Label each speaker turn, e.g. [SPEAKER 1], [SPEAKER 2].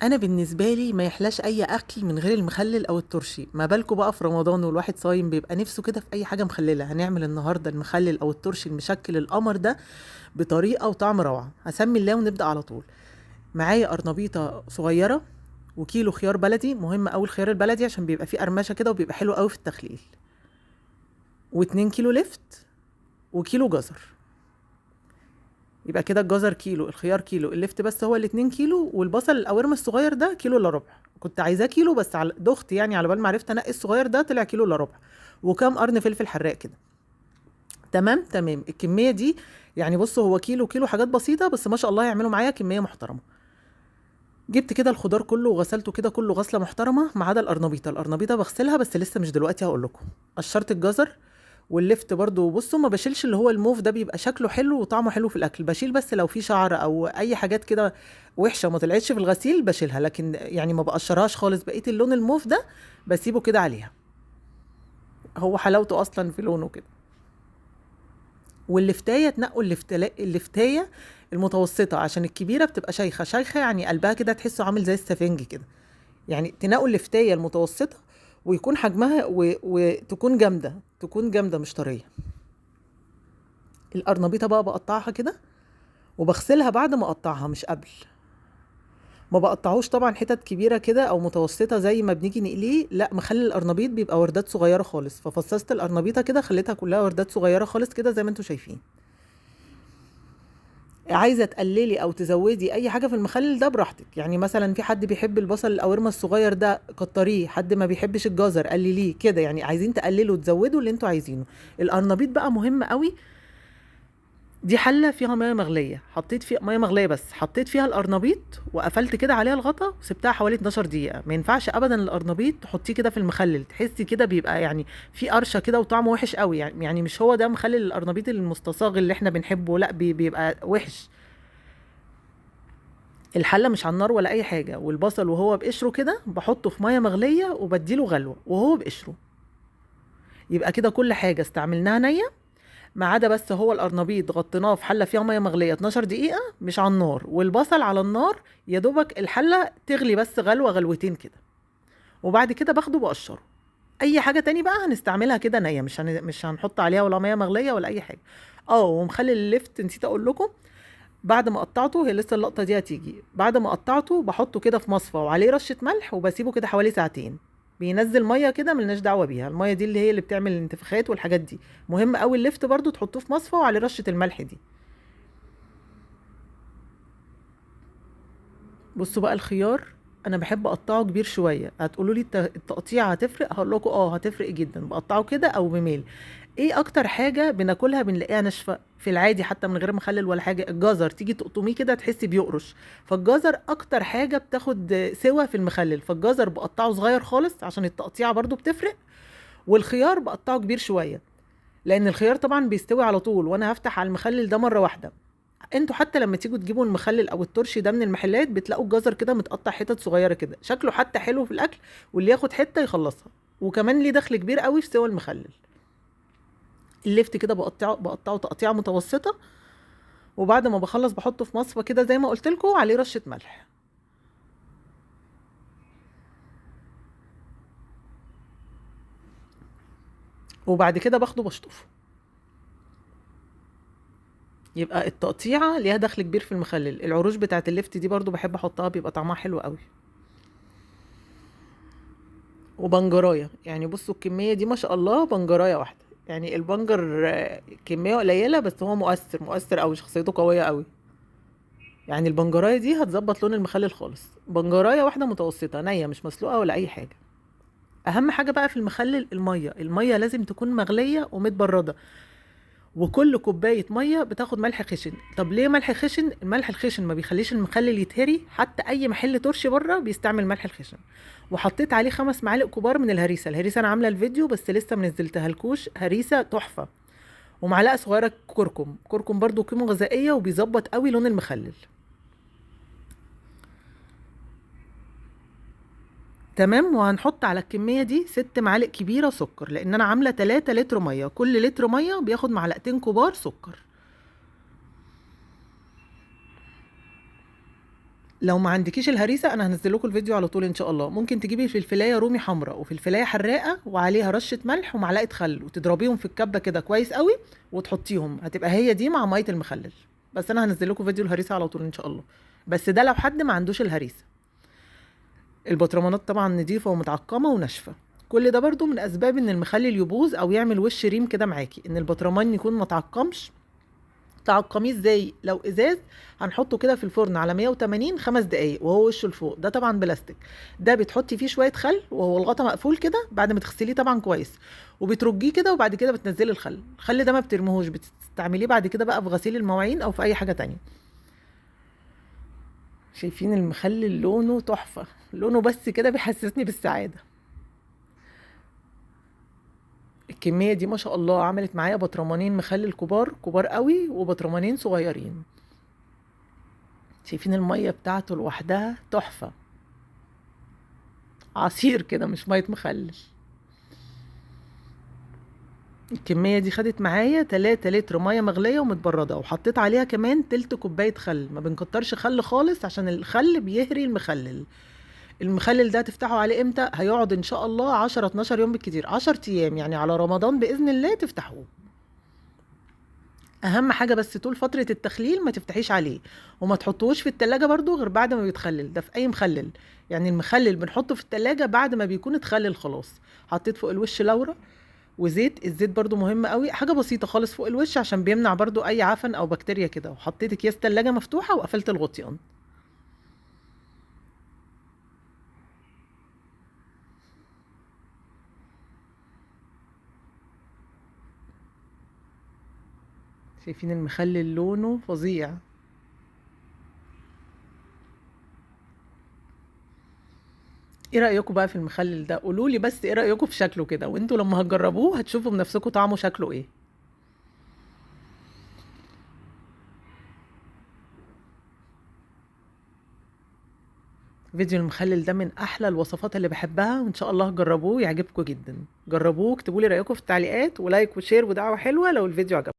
[SPEAKER 1] انا بالنسبة لي ما يحلاش اي اكل من غير المخلل او الترشي، ما بالكم بقى في رمضان والواحد صايم بيبقى نفسه كده في اي حاجة مخلله. هنعمل النهارده المخلل او الترشي المشكل القمر ده بطريقة وطعم روعه. هسمي الله ونبدا على طول. معايا قرنبيطه صغيرة وكيلو خيار بلدي، مهم قوي الخيار البلدي عشان بيبقى فيه قرمشه كده وبيبقى حلو قوي في التخليل، و2 كيلو لفت وكيلو جزر. يبقى كده الجزر كيلو، الخيار كيلو، اللفت بس هو ال2 كيلو، والبصل القوارم الصغير ده كيلو الا ربع. كنت عايزاه كيلو بس على دخت يعني، على بال ما عرفت انقي الصغير ده طلع كيلو الا ربع، وكام قرن فلفل حراق كده. تمام تمام. الكمية دي يعني بصوا هو كيلو كيلو حاجات بسيطة بس ما شاء الله يعملوا معايا كمية محترمه. جبت كده الخضار كله وغسلته كده كله غسله محترمه ما عدا القرنبيطه. القرنبيطه بغسلها بس لسه مش دلوقتي هقول لكم. قشرت الجزر واللفت برضو، بصوا ما بشيلش اللي هو الموف ده، بيبقى شكله حلو وطعمه حلو في الاكل، بشيل بس لو في شعر او اي حاجات كده وحشة ما طلعتش في الغسيل بشيلها، لكن يعني ما بقشرهاش خالص. بقية اللون الموف ده بسيبه كده عليها، هو حلاوته اصلا في لونه كده. واللفتايه تنقوا اللفتايه المتوسطة عشان الكبيرة بتبقى شيخه شيخه، يعني قلبها كده تحسه عامل زي السفنج كده، يعني تنقوا اللفتايه المتوسطة ويكون حجمها وتكون جامدة، تكون جامدة مش طرية. القرنبيطه بقى بقطعها كده وبغسلها بعد ما اقطعها مش قبل. ما بقطعوش طبعا حتت كبيرة كده او متوسطه زي ما بنيجي نقليه، لا، مخلي القرنبيط بيبقى وردات صغيرة خالص. ففصصت القرنبيطه كده خليتها كلها وردات صغيرة خالص كده زي ما انتم شايفين. عايزه تقللي او تزودي اي حاجة في المخلل ده براحتك، يعني مثلا في حد بيحب البصل القوارمه الصغير ده كتريه، حد ما بيحبش الجزر قلليه كده، يعني عايزين تقللوا تزودوا اللي انتوا عايزينه. القرنبيط بقى مهم قوي. دي حله فيها مية مغليه، حطيت فيها مية مغليه بس، حطيت فيها القرنبيط وقفلت كده عليها الغطا وسبتها حوالي 12 دقيقة. ما ينفعش ابدا القرنبيط تحطيه كده في المخلل، تحسي كده بيبقى يعني في قرشه كده وطعمه وحش قوي، يعني مش هو ده مخلل القرنبيط المستصاغ اللي احنا بنحبه، لا بيبقى وحش. الحلة مش على النار ولا اي حاجة، والبصل وهو بقشره كده بحطه في مية مغليه وبديله غلوه وهو بقشره. يبقى كده كل حاجة استعملناها نيه ما عدا بس هو القرنبيط غطيناه في حله فيها مية مغليه 12 دقيقة مش على النار، والبصل على النار يا دوبك الحلة تغلي بس غلوه غلوتين كده، وبعد كده باخده بقشره. اي حاجة تاني بقى هنستعملها كده نيه، مش هنحط عليها ولا مية مغليه ولا اي حاجة. ومخلل اللفت نسيت اقول لكم، بعد ما قطعته، هي لسه اللقطة دي هتيجي، بعد ما قطعته بحطه كده في مصفى وعليه رشه ملح وبسيبه كده حوالي ساعتين، بينزل مية كده ملناش دعوه بيها، المية دي اللي هي اللي بتعمل الانتفاخات والحاجات دي. مهم قوي اللفت برضو تحطوه في مصفى وعليه رشه الملح دي. بصوا بقى الخيار انا بحب اقطعه كبير شوية. هتقولوا لي التقطيع هتفرق؟ هقول لكم هتفرق جدا. بقطعه كده او بميل. ايه اكتر حاجة بناكلها بنلاقيها ناشفة في العادي حتى من غير مخلل ولا حاجة؟ الجزر، تيجي تقطميه كده تحسي بيقرش. فالجزر اكتر حاجة بتاخد سوا في المخلل، فالجزر بقطعه صغير خالص عشان التقطيعه برضو بتفرق. والخيار بقطعه كبير شوية لان الخيار طبعا بيستوي على طول، وانا هفتح على المخلل ده مرة واحدة. انتوا حتى لما تيجوا تجيبوا المخلل او الترشي ده من المحلات بتلاقوا الجزر كده متقطع حتت صغيرة كده، شكله حتى حلو في الاكل، واللي ياخد حتة يخلصها، وكمان ليه دخل كبير قوي في سوى المخلل. اللفت كده بقطعه تقطيعه متوسطه، وبعد ما بخلص بحطه في مصفى كده زي ما قلت لكم عليه رشه ملح. وبعد كده باخده بشطفه. يبقى التقطيعه ليها دخل كبير في المخلل. العروش بتاعه اللفت دي برضو بحب احطها، بيبقى طعمها حلو قوي. وبنجرايه، يعني بصوا الكمية دي ما شاء الله، بنجرايه واحدة، يعني البنجر كمية قليله بس هو مؤثر مؤثر قوي، شخصيته قوية قوي. يعني البنجرايه دي هتظبط لون المخلل خالص. بنجرايه واحدة متوسطه نيه مش مسلوقة ولا اي حاجة. اهم حاجة بقى في المخلل المية، المية لازم تكون مغليه ومتبرده، وكل كوباية مية بتاخد ملح خشن. طب ليه ملح خشن؟ الملح الخشن ما بيخليش المخلل يتهري، حتى اي محل ترشي بره بيستعمل ملح الخشن. وحطيت عليه 5 معالق كبار من الهريسه. الهريسه انا عامله الفيديو بس لسه ما نزلتها لكوش، هريسه تحفة. ومعلقة صغيرة كركم، كركم برده قيمة غذائية وبيظبط قوي لون المخلل. تمام. وهنحط على الكمية دي 6 معالق كبيرة سكر، لان انا عامله 3 لتر مية، كل لتر مية بياخد معلقتين كبار سكر. لو ما عندكيش الهريسه انا هنزل لكم الفيديو على طول ان شاء الله. ممكن تجيبي فلفلايه رومي حمراء وفلفلايه حراقه وعليها رشه ملح ومعلقة خل، وتضربيهم في الكبه كده كويس قوي وتحطيهم، هتبقى هي دي مع مية المخلل. بس انا هنزل لكم فيديو الهريسه على طول ان شاء الله، بس ده لو حد ما عندوش الهريسه. البطرمانات طبعا نظيفة ومتعقمه وناشفه. كل ده برضو من اسباب ان المخلل يبوظ او يعمل وش ريم كده معاكي، ان البطرمان يكون ما تعقمش. تعقميه ازاي؟ لو ازاز هنحطه كده في الفرن على 180 5 دقايق وهو وشه لفوق، ده طبعا بلاستيك، ده بتحطي فيه شوية خل وهو الغطا مقفول كده بعد ما تغسليه طبعا كويس، وبترجيه كده، وبعد كده بتنزلي الخل. الخل ده ما بترميهوش، بتستعمليه بعد كده بقى في غسيل المواعين او في اي حاجة تانية. شايفين المخلل لونه تحفة، لونه بس كده بيحسسني بالسعادة. الكمية دي ما شاء الله عملت معايا بطرمانين مخلل كبار كبار قوي وبطرمانين صغيرين. شايفين المية بتاعته لوحدها تحفة، عصير كده مش مية مخلل. الكمية دي خدت معايا 3 لتر مية مغلية ومتبردة، وحطيت عليها كمان تلت كوباية خل. ما بنكترش خل خالص عشان الخل بيهري المخلل. المخلل ده تفتحه عليه امتى؟ هيقعد ان شاء الله 10 12 يوم بالكتير، 10 ايام يعني على رمضان باذن الله تفتحوه. اهم حاجة بس طول فترة التخليل ما تفتحيش عليه، وما تحطوش في التلاجة برضو غير بعد ما بيتخلل. ده في اي مخلل يعني، المخلل بنحطه في التلاجة بعد ما بيكون اتخلل خلاص. حطيت فوق الوش لورا وزيت، الزيت برضو مهم قوي، حاجة بسيطة خالص فوق الوش عشان بيمنع برضو اي عفن او بكتيريا كده. وحطيت اكياس تلاجة مفتوحة وقفلت الغطيان. شايفين المخلل لونه فظيع. ايه رأيكم بقى في المخلل ده؟ قولولي بس ايه رأيكم في شكله كده، وانتوا لما هتجربوه هتشوفوا بنفسكم طعمه شكله ايه. فيديو المخلل ده من احلى الوصفات اللي بحبها، وان شاء الله جربوه يعجبكم جدا. جربوه، اكتبوا لي رايكم في التعليقات، و like و share ودعوة حلوة لو الفيديو عجبكم.